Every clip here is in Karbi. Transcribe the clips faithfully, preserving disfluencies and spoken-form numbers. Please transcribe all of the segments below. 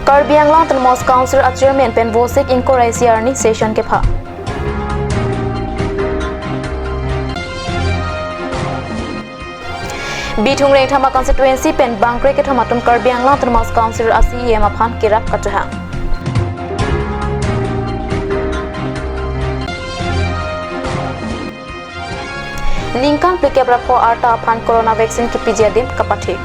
Karbi Anglong Autonomous Council a Chairman pen Vosik ingkoi ra isi arni session kepha. Bithung Rengthama constituency pen bangkre kethom atum Karbi Anglong Autonomous Council a C E M aphan kerap kachohang. Ningkan phlikep ra pho arta aphan corona vaccine kipiji adim kapathik.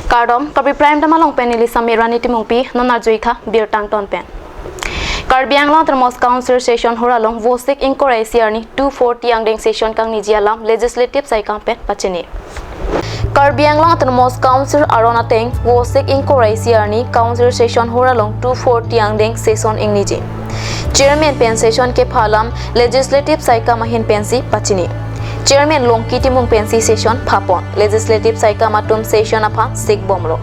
Kardom, Karbi Prime Time along pen neli Samirani Timungpi, non arjuitha birta angton pen. Karbi Anglong Autonomous Council session hall along Vosik ingkoi ra isi arni two forty angdeng session kangniji alam Legislative Saikam pen pachini. Karbi Anglong Autonomous Council aron ateng Vosik ingkoi ra isi arni Council session hall along two forty angdeng session ingniji. Chairman pen session kepha alam Legislative Saikam ahin pensi pachini. Chairman Longki Timung pensi session phapon. Legislative Saikam atum session aphan sikbomlo.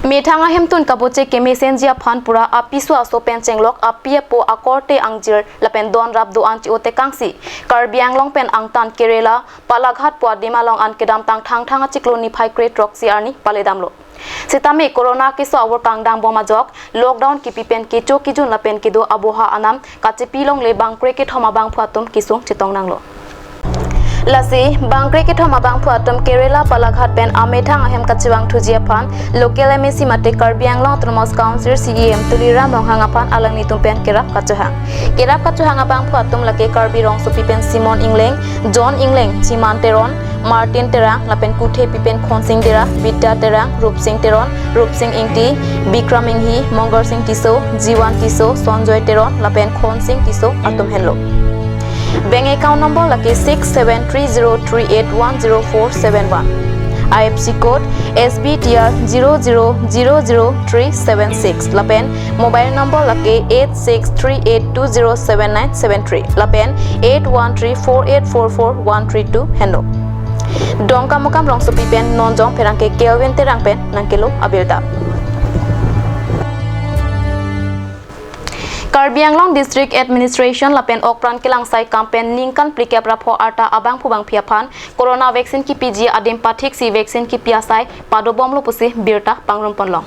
Methang ahemtun kaboche kemesenji aphan pura apiso aso pen chenglok api apo akorte angjir lapen donrap do-an chi-o tekangsi Karbi Anglong pen angtan Kerala Palaghat pu adim along an kedamtang Thangthang achiklo niphai kre throksi arni paledamlo. Sitame corona keso avur kangdang bom ajok lockdown kipi pen kecho kejun lapen kedo aboha anam kachepi longle bangkre kethom abangphu atum kesung chetong nanglo. Lasi, bangkre kethom abangphu atum Kerala Palaghat pen amethang ahem kachevang thuji aphan local M A C mate Karbi Anglong Autonomous Council C E M Tuliram Ronghang aphan alanglitum pen kerap kachohang. Kerap kachohang abangphu atum lake Karbi Rongsopi pen Simon Ingleng, John Ingleng, Chiman Teron, Martin Terang, lapen Kuthepi pen Khonsing Dera, Bidya Terang, Rupsing Teron, Rupsing Ingti, Bikram Inghi, Mongorsing Tisso, Jiwan Tisso, Sonjoy Teron, lapen Khonsing Tisso atum henlo. Bank account number lake six seven three zero three eight one zero four seven one. I F S C code S B T R zero zero zero zero three seven six. Lapen mobile number lake eight six three eight two zero seven nine seven three lapen eight one three four eight four four one three two henlo. Dongkamukam Rongsopi pen non jong pherangke Kelvin Terang pen nangkelo abirta. Karbi Anglong District Administration lapen okpran kelang saikam pen ningkan phlikep ra pho arta abangphu bangphi aphan corona vaccine kipiji adim pathiksi vaccine kipi asai padobomlo pusi birta pangrum ponlong.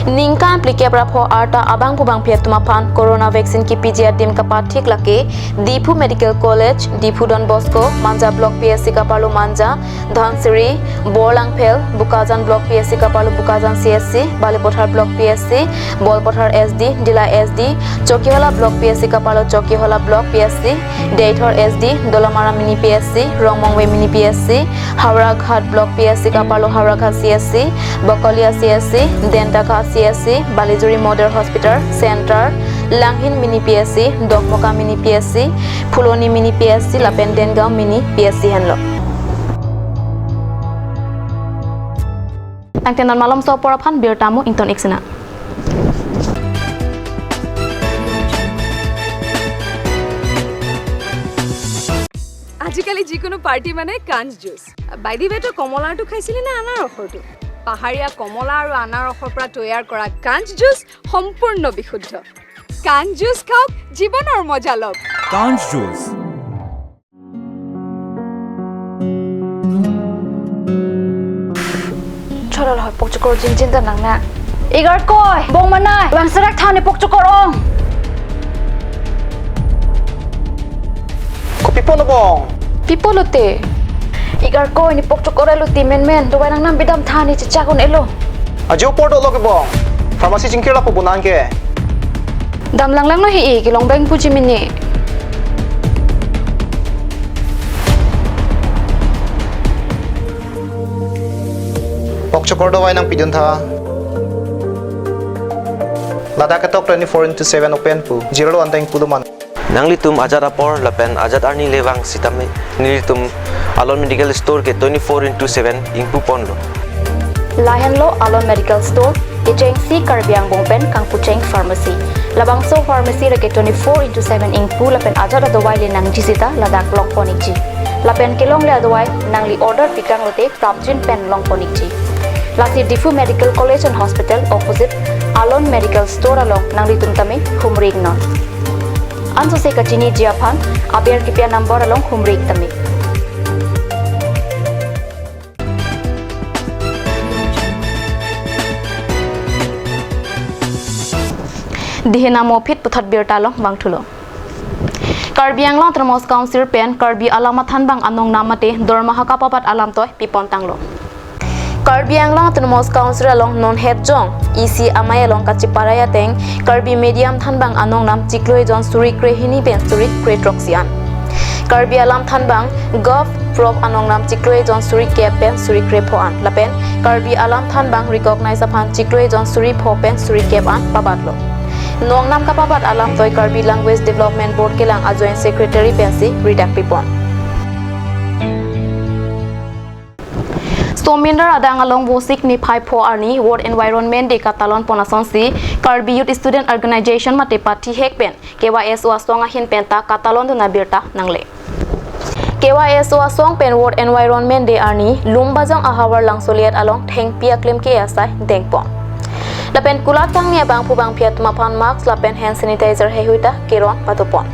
Ningkan phlikep ra pho arta abangphu bangphi atum aphan corona vaccine kipiji adim kapathik lake Diphu Medical College, Diphu Don Bosco, Manja Block P S C kaparlo Manja, Dhansiri, Borlangphel, Bokajan Block P S C kaparlo Bokajan C S C, Balipathar Block P S C, Bolpathar S D, Dillai S D, Chokihola Block P S C kaparlo Chokihola Block P S C, Deithor S D, Dolamara Mini P S C, Rongmongve Mini P S C, Howraghat Block P S C kaparlo Howraghat C S C, Bokolia C S C, Dentaghat C S C, Balijuri Model Hospital Center, Langhin Mini P S C, Dokmoka Mini P S C, Phuloni Mini P S C lapen Dengaon Mini P S C henlo. Tangte non malomso apor aphan birta mo ington ik sena. আজিকালি যিকোনো পাৰ্টি মানে কাঞ্চ juice. By the ৱে, তই কমলাৰটো খাইছিলি নে আনাৰসৰটো? পাহাৰীয়া কমলা আৰু আনাৰসৰ পৰা তৈয়াৰ কৰা কাঞ্চ জুচ সম্পূৰ্ণ বিশুদ্ধ। কাঞ্চ জুচ খাওক, জীৱনৰ মজা লওক। কাঞ্চ juice. Cholo lo, pokchokor jinjin ta nang na. Igarkoi, bong manai, bang serak thani pokchokor ong. Kopi ponlo bong? Pi ponlo te? Igarkoi, ne pokchokor elo te menmen, dovai nangnam bidam thani chechak un-elo. Ajo apor dolo ke bong. Pharmacy chingkir lapu bonang ke. Dam langlanglo he-i, kelong beng puji mini. Pokchokor dovai nangpidun tha. Ladak ketok twenty-four into seven open pu. Jirlo anteng pulo man. Nanglitum ajat apor lapen ajat arni le vang sitame nelitum Alon Medical Store ke twenty-four into seven ingpu ponlo. Lahenlo Alon Medical Store, kechengsi Karbi angbong pen kangpucheng pharmacy. Labangso pharmacy lake twenty-four into seven ingpu lapen ajat adovai le nangji sita ladak long pon ikji. Lapen kelongle adovai nangli order pikang lote prapjin pen long pon ikji. Lasi Diphu Medical College and Hospital opposite Alon Medical Store along nanglitum tame humri iknon. Ansose kachiniji aphan aber kipi a-number along humri tame. Dihin amo aphi puthot birta along vangthulo. Karbi Anglong Autonomous Council pen Karbi alam athanbang anong nam mate dormaha kapabat alam toi pipon tanglo. Karbi Anglong Autonomous Council along non het jong E C amei along kachiparai ateng Karbi medium thanbang anong nam chiklo ejon suri krehini pen suri krethroksi an. Karbi alam thanbang Gov Prov anong nam chiklo ejon suri kep pen suri krepho an. Lapen Karbi alam thanbang recognize aphan chiklo ejon suri pho pen suri kep an pabatlo. Nong nam kapabat alam toi Karbi Language Development Board kelang a-Joint Secretary pensi ridak pipon. Somindar adang along Vosik niphai pho arni World Environment Day katalon pon asonsi Karbi Youth Student Organization mate pathi hek pen K Y S O asong ahin penta katalon dun abirta nangle. K Y S O asong pen World Environment Day arni Lumbajong ahavar Langsoliet along thengpi aklem ke asai dengpon. Lapen kulat kangni abangphu bangphi atum aphan mask lapen hand sanitizer heihui ta keron patupon.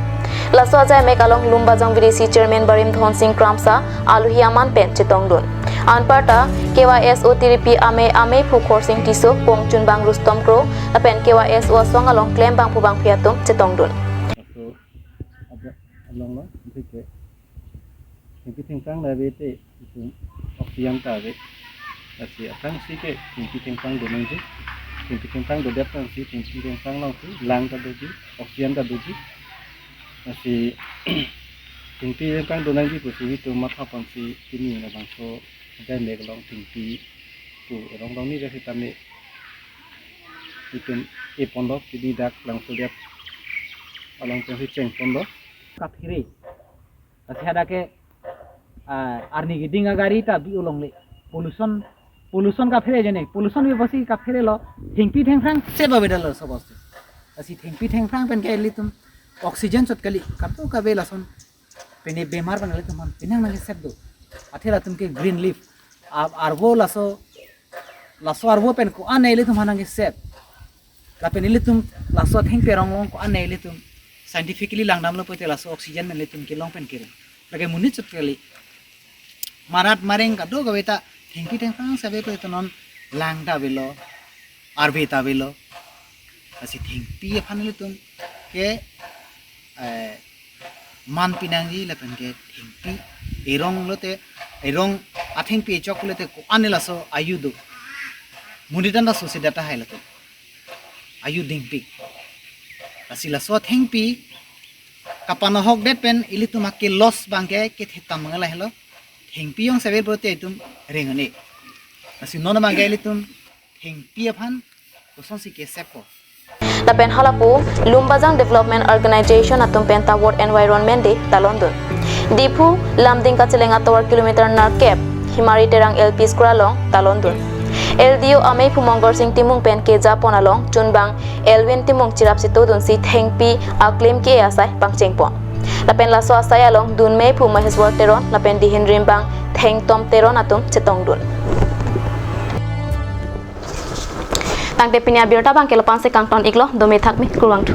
Laso ajai mek along Lumbajong V D C Chairman Barim Dhon Sing Kramsa aluhi aman pen chetongdun. Anparta K Y S O tiripi amei ameiphu Khorsing Tisso, pongchunbang Rustom Kro lapen K Y S O asong along klem bangphu bangphi atum chetongdun. Laso abang along lo, thengpi thengphrang ta ave te, itum oxygen ta ave. Lasi aphrangsi ke thengpi thengphrang donangji. Thengpi thengphrang dodet aphrangsi, thengpi thengphrang alongsi lang ta doji, oxygen ta doji. Lasi thengpi thengphrang donangji pusi itum matha ponsi pini labangso ajai mek along thengpi pu erong rong ni jasi tame itum eponlo, pini dak Langsoliet along pensi chengponlo. Kaphere. Lasi hadak ke, ah, arni keding agari ta bi ulongle. Pollution, pollution kaphere jene. Pollution bi bosi kapherelo. Thengpi thengphrang sep avedetlo laso bosti. Lasi thengpi thengphrang pen ke ilitum oxygen chot kali. Kadokave lason pine bemar abang ilitum aphan penang nangkesep do. Athe latum ke green leaf. Ar-, arvo laso, laso arvo pen ko-an ilitum aphan nangkesep. Lapen ilitum laso athengpi arong along ko-an ilitum scientifically langdamlo pulote laso oxygen pen ilitum kelong pen kere. Lake monit chot kali. Marat mareng kadokave ta thengpi thengphrang save pulote non lang ta avelo, arve ta avelo. Lasi thengpi aphan ilitum ke, eh, man pinangji lapen ke thengpi erong lote, erong athengpi echok lote ko-an laso ayu do. Monit an ta sose data hai latum ayu dingpik. Lasi laso athengpi kapanohokdet pen ilitum ake loss abang ke kethe tam abang lahelo. Thengpi jong save pulote itum reng ane. Lasi non abang ke ilitum thengpi aphan kosonsi keseppo. Lapen halapu Lumbajong Development Organization atum penta World Environment Day talondun. Diphu Lumding kacheleng atovar kilometer nerkep Himari Terang L P School along talondun. L D O ameiphu Mongkor Sing Timung pen kejapon along chunbang Elwin Timung cherap sitodunsi thengpi aklem ke asai pangchengpon. Lapen laso asai along dun meiphu Maheswar Teron lapen dihin rimbang Thengtom Teron atum chetongdun. Tangte pini abirta abang ke lapu-ansi kangton iklo, dome thakmi, kurvangthu.